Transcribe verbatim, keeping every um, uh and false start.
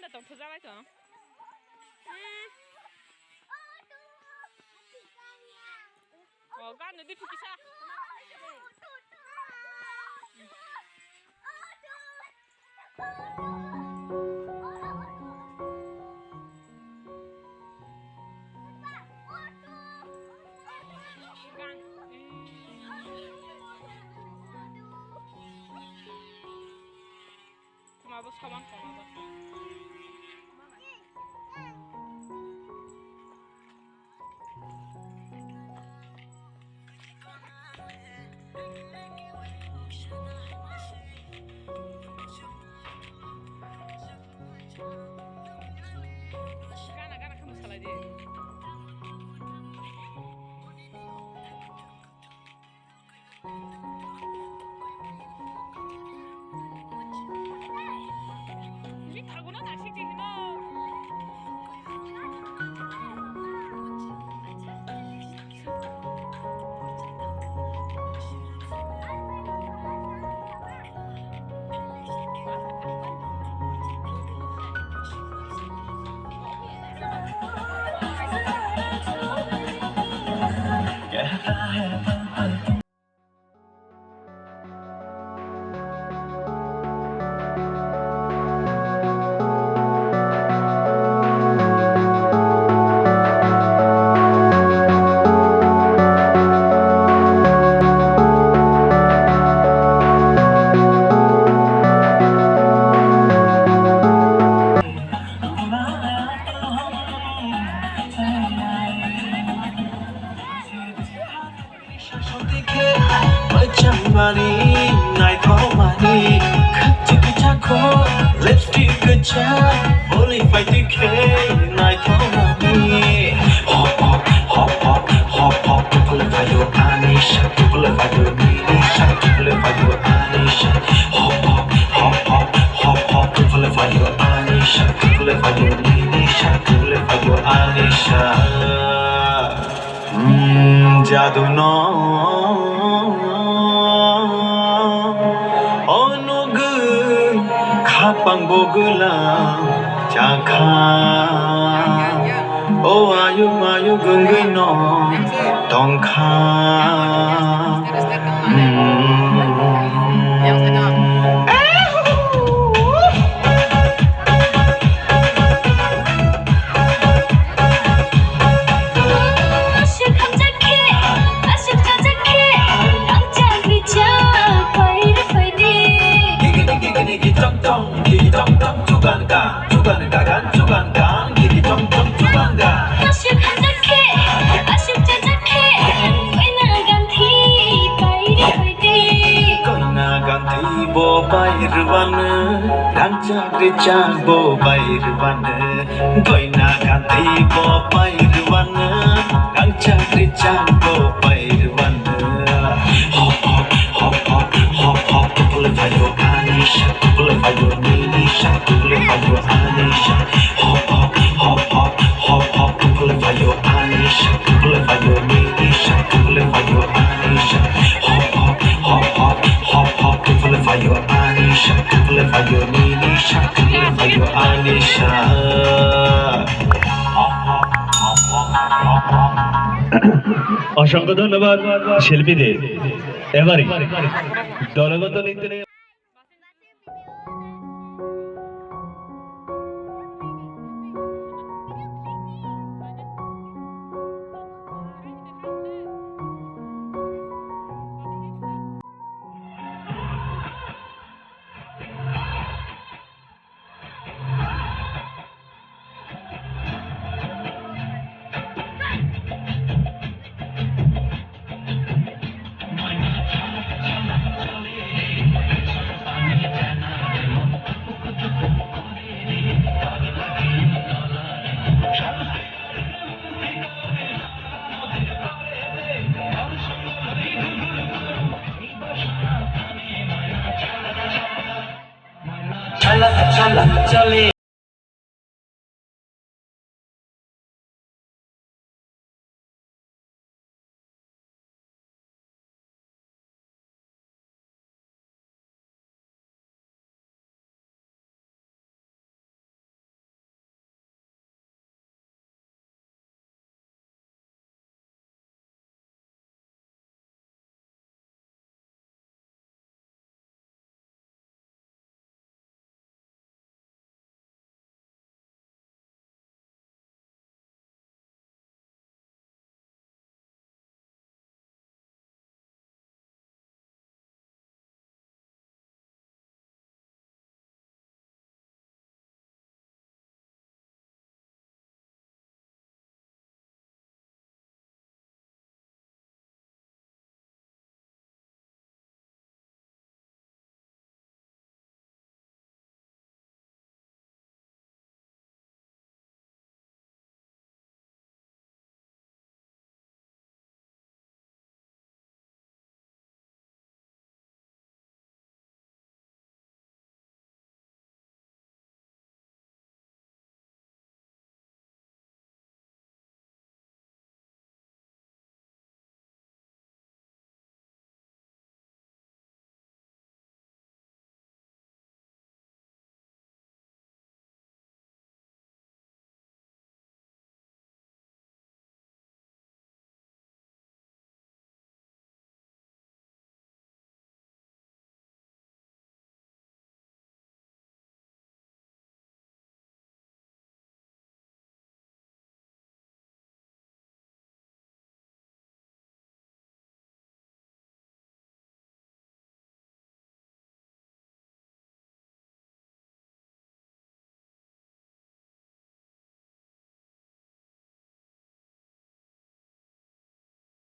Tong thujalai tong. Hmm. Oh, gano di phikisa. Tuma bo saban tong abo. Gana, gana khe mwsalai di. Mani, naithokmani, khakchangni chakho, lipstick kwchak, boli paiti khe, naithokmani. Hop, hop, hop, hop, hop, hop, tukle phaio ani sak, tukle phaio nini sak, tukle phaio ani sak. Hop, hop, hop, hop, hop, hop, tukle phaio ani sak, tukle phaio nini sak, tukle phaio ani sak. Hmm, jadu no onugwi khapang bogwlang chakha. O ayuk mayuk wngwi no tongkha. Hmm. Aswk hamjak khe, aswk chajak khe, ang chakri cha, phai rw phai di. Gigini gigini gitong tong, gitong tong, chugan gang, chugan gagan, chugan gang, gitong tong, chugan gang. Aswk hamjak khe, aswk chajak khe, koina ganthi, phai rw phai di. Koina ganthi bo phai rwbano, rang chakri cha bo phai rwbano. Goina gati bo pai rwano, rang chakri chang bo pai rwano. Hop, hop, hop, hop, hop, hop, tukle phaio ani sak, tukle phaio nini sak, tukle phaio ani sak. Hop, hop, hop, hop, hop, hop, tukle phaio ani sak, tukle phaio nini sak, tukle phaio ani sak. Hop, hop, hop, hop, hop, hop, tukle phaio ani sak, tukle phaio nini sak, tukle phaio ani sak. অসংখ্য ধন্যবাদ শিল্পীদের। এবারে দলগত নৃত্য নিয়ে Chala, chala, chale.